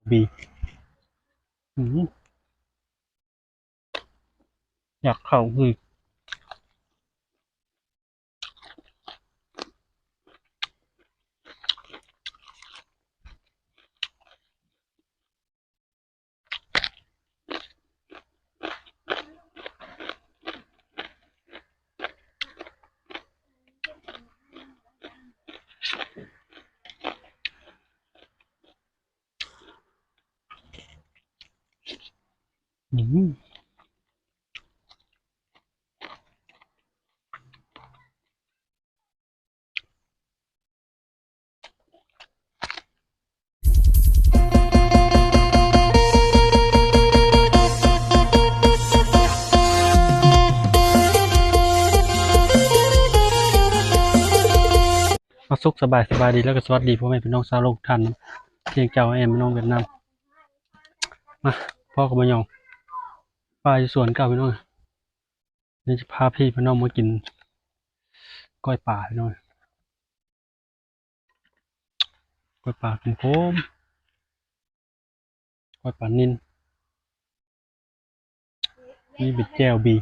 ບີ ອືມ ຢາກເຂົ້າຄື. ອືມ ອາ ສຸກສະບາຍ ສະບາຍດີ ແລ້ວກໍສະຫວັດດີພໍ່ແມ່ພີ່ນ້ອງຊາວໂລກທຸກທ່ານນຳ ພຽງເຈົ້າແອມນ້ອງຫວຽດນາມ ມາພໍ້ກັບມາຍອງ ປາຢູ່ສວນເກົ່າພີ່ນ້ອງ. ນີ້ຈະພາພີ່ພານ້ອງມາກິນກ້ອຍປາພີ່ນ້ອງ ກ້ອຍປາຂມໆ ກ້ອຍປານິນ ນີ້ເປັນແຈ່ວບີ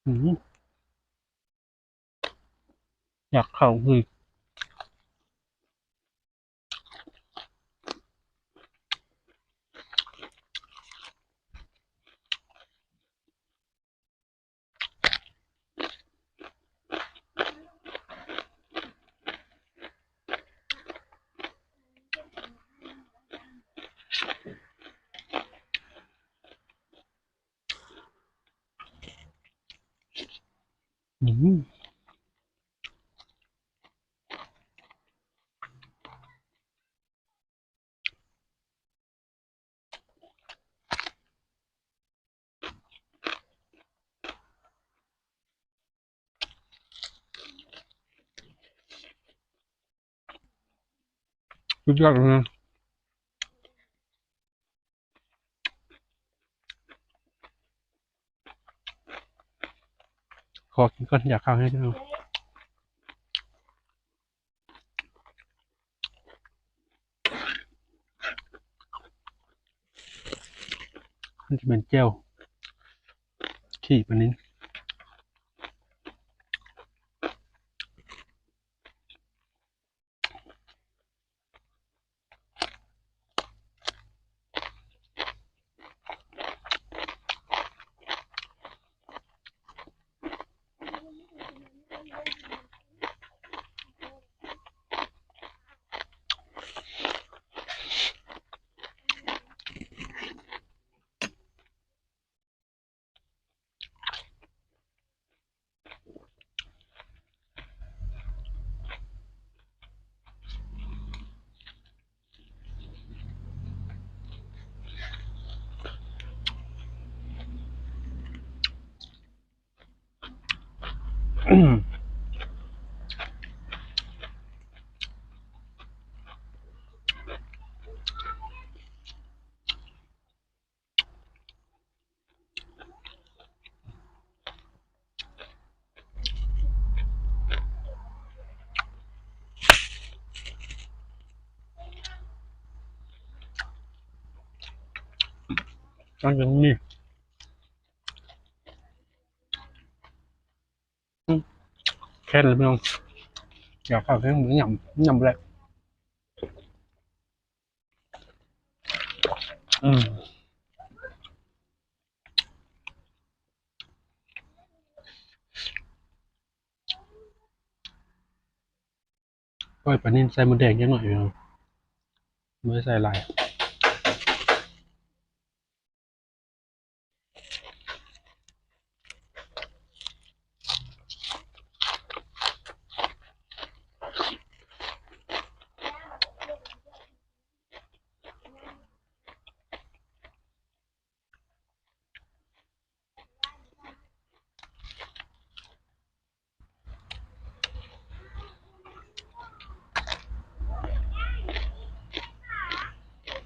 ອືມ ຢາກເຂົ້າຄື. ອືມ ສຸດຍອດເລີຍນະ. ຂໍກິນກ່ອນ ຢາກເຂົ້າແຮງ. ມັນຈະເປັນແຈ່ວຂີ້ປານິນ. ອັນນີ້ ແຄ້ນເລີຍພີ່ນ້ອງ ຢາກເຂົ້າແຮງ ຍຳ ຍຳບໍ່ໄດ້. ອືມ ກ້ອຍປານິນໃສ່ມົດແດງຈັກໜ້ອຍ ບໍ່ໄດ້ໃສ່ຫຼາຍ. ອື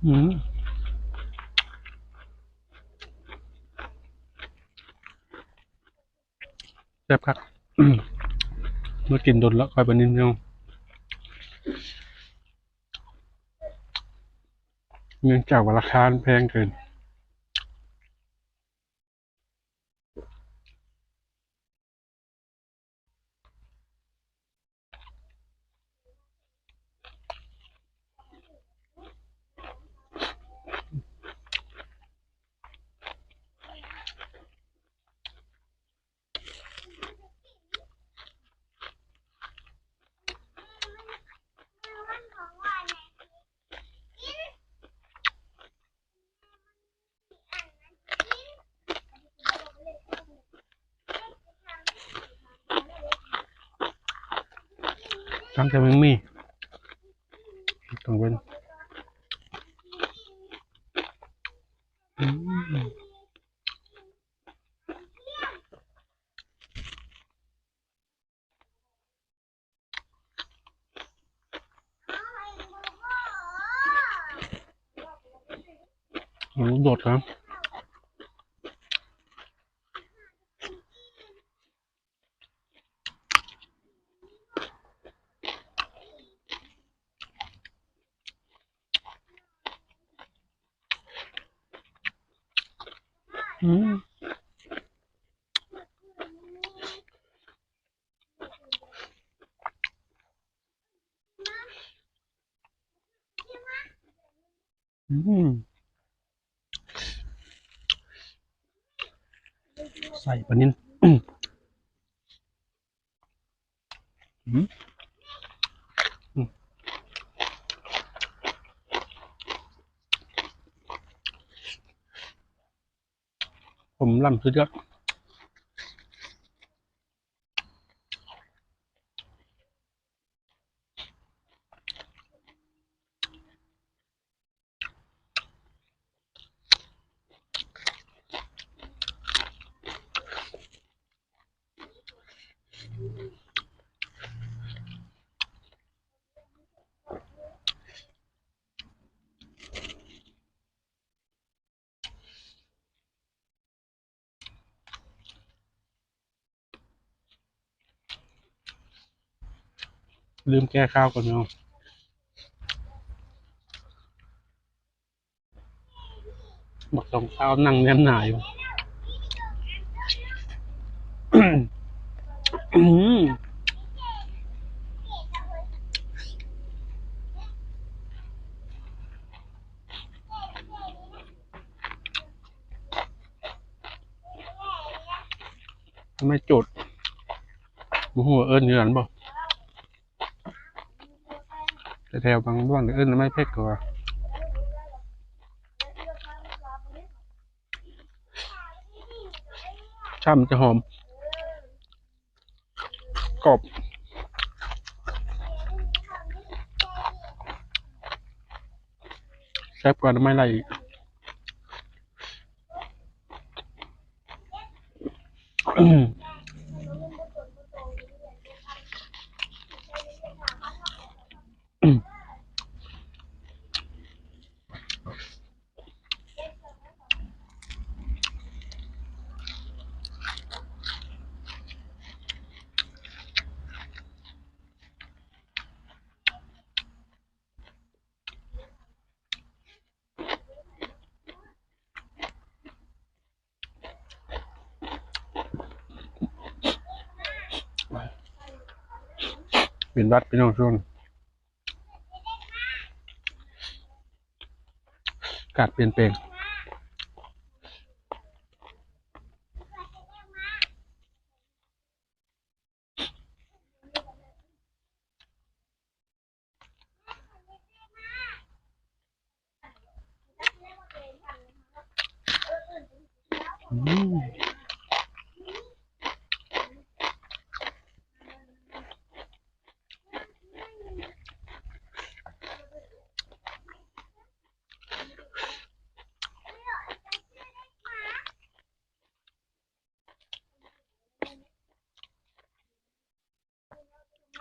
ອືມ ແຊບຄັກ ບໍ່ກິນດົນລະ ກ້ອຍປານິນເຮົາ ເນື່ອງຈາກວ່າລາຄາມັນແພງເກີນ. ຕັ້ງແຕ່ມັນມີ ຕ້ອງເບິ່ງ ອືມ. ໂດດນະ ອືມ. ອືມ ໄສ້ປານິນ ອືມ ອືມ ຜົມລຳສຸດຍອດ. ລືມແກ້ຂ່າວກ່ອນເນາະ ບັກສອງສາວນັ່ງແນມໜ້າຢູ່ ອືມ. ໜໍ່ໄມ້ຈູດ ບໍ່ຮູ້ວ່າເອີ້ນຄືກັນບໍ່ ແຕ່ແຖວບາງບ່ອນເອີ້ນໜໍ່ໄມ້ເພັກກໍວ່າ ຊ້ຳຈະຫອມ. ກອບ ແຊບກວ່າໜໍ່ໄມ້ໄລ່ອີກ. ເປັນຫວັດ ພີ່ນ້ອງ ຊ່ວງ ອາກາດປ່ຽນແປງ. ອືມ.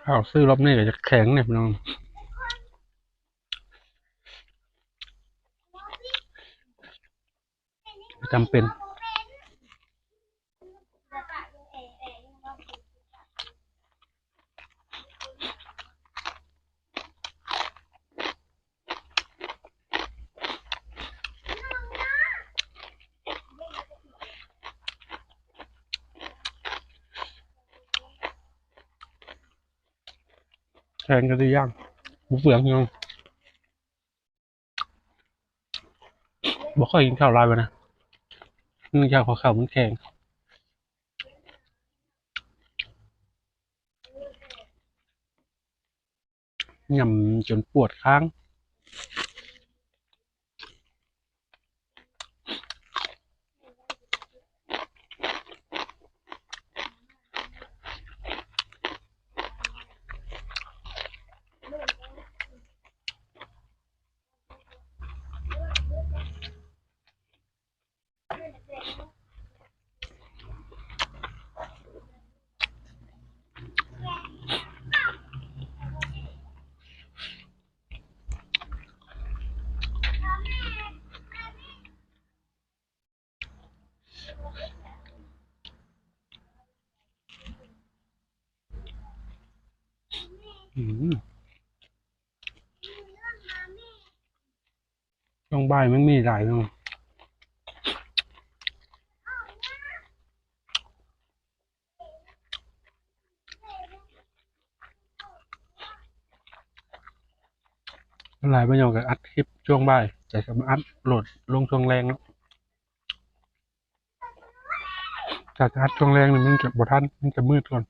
ເຂົ້າຊື້ລອບນີ້ກໍຈະແຂງແດ່ພີ່ນ້ອງ. ຈຳເປັນ. ແຂງກະຊິຍ່າງ ບໍ່ເປືອງ ພີ່ນ້ອງ. ບໍ່ຄ່ອຍກິນເຂົ້າຫຼາຍປານໃດ ເນື່ອງຈາກວ່າເຂົ້າມັນແຂງ ຫຍ້ຳຈົນປວດຄາງ. ອືມ ຊ່ວງບ່າຍມັນມີຫຼາຍເນາະ ຫຼາຍບໍ່ຍອມກໍອັດຄລິບຊ່ວງບ່າຍ ແຕ່ກໍມາອັດໂຫຼດລົງຊ່ວງແລງເນາະ. ຖ້າຈະອັດຊ່ວງແລງນີ້ມັນຈະບໍ່ທັນ ມັນຈະມືດກ່ອນ.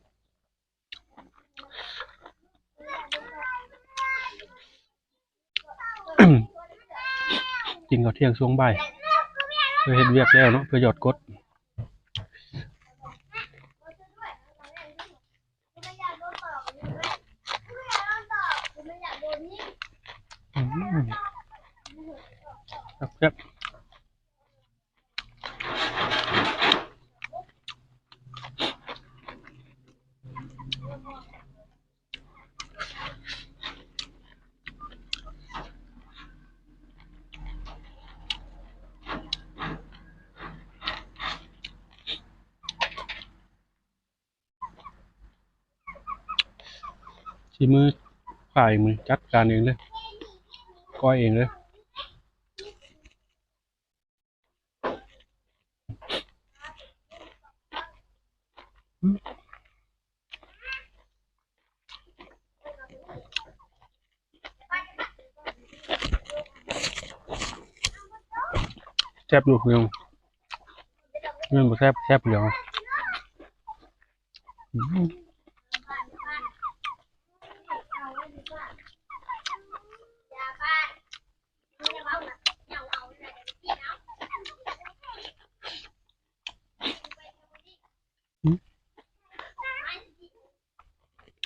ກິນເຂົ້າທ່ຽງຊ່ວງບ່າຍ ເພື່ອເຮັດວຽກແລ້ວເນາະ ເພື່ອຍອດກົດ. ອືມ ແຊບໆ. ສີມື ຝ່າຍມື ຈັດການເອງເດີ ກ້ອຍເອງເດີ. ແຊບຢູ່ພີ່ນ້ອງ ແມ່ນບໍ່ແຊບ ແຊບຢູ່ແລ້ວ. ອືມ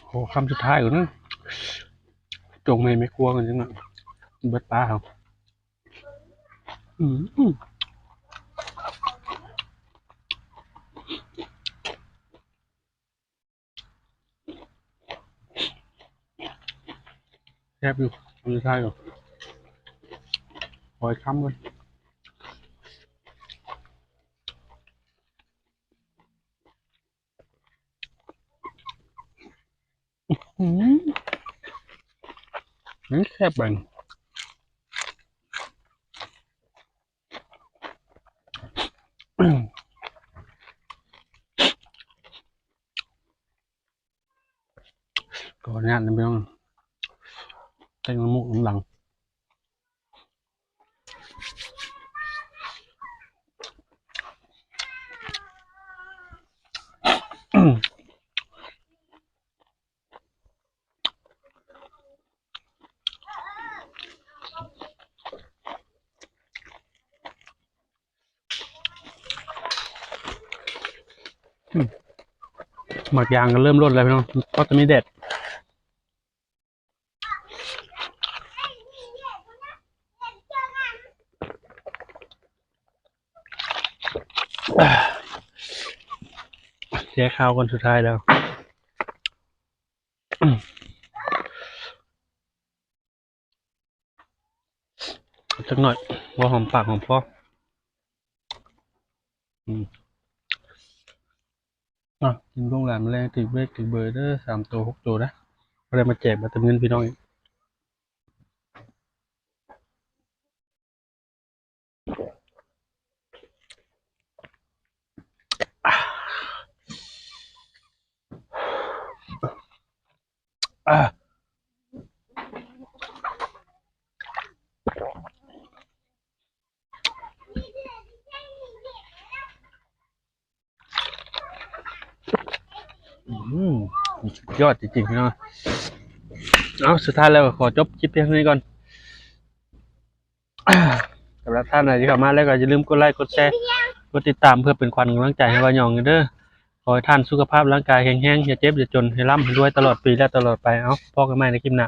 ໂອ້ ຄຳສຸດທ້າຍກ່ອນນະ ຈົ່ງໃຫ້ແມ່ຄົວກ່ອນຈັກໜ້ອຍ ເບິດປາເຮົາ. ອືມ ແຊບຢູ່ ຄຳສຸດທ້າຍກ່ອນ ຂໍອີກຄຳກ່ອນ. ອືມ ມັນແຊບບາດນີ້. ຂໍອະນຸຍາດນະພີ່ນ້ອງ ແຕ່ງນ້ຳມູກນ້ຳຫຼັງ. ອືມ ໝາກຢາງກໍເລີ່ມຫຼົ່ນແລ້ວພີ່ນ້ອງ ພໍແຕ່ມີແດດ. ແຊະຄາວກ່ອນ ສຸດທ້າຍແລ້ວ. ຈັກໜ້ອຍ ພໍຫອມປາກຫອມຄໍ. ອືມ ອ່ະ ກິນລູກຫຼານມາແລງ ຖືກເບກຖືກເບີເດີ ສາມໂຕ ຫົກໂຕນະ ບໍ່ໄດ້ມາແຈກ ມາເຕີມເງິນພີ່ນ້ອງອີກ. ອືມ ສຸດຍອດຈິງໆ ພີ່ນ້ອງ. ເອົາ ສຸດທ້າຍແລ້ວກໍຂໍຈົບຄລິບພຽງເທົ່ານີ້ກ່ອນ. ສຳລັບທ່ານໃດທີ່ເຂົ້າມາແລ້ວກໍຢ່າລືມກົດໄລ ກົດແຊ ກົດຕິດຕາມ ເພື່ອເປັນຂວັນກຳລັງໃຈໃຫ້ບ່າວຫຍອງເດີ. ຂໍໃຫ້ທ່ານສຸຂະພາບຮ່າງກາຍແຂງແຮງ, ຢ່າເຈັບຢ່າຈົນ, ໃຫ້ລ່ຳໃຫ້ລວຍຕະຫຼອດປີ ແລະ ຕະຫຼອດໄປ. ເອົາ ພໍ້ກັນໃໝ່ໃນຄລິບໜ້າ.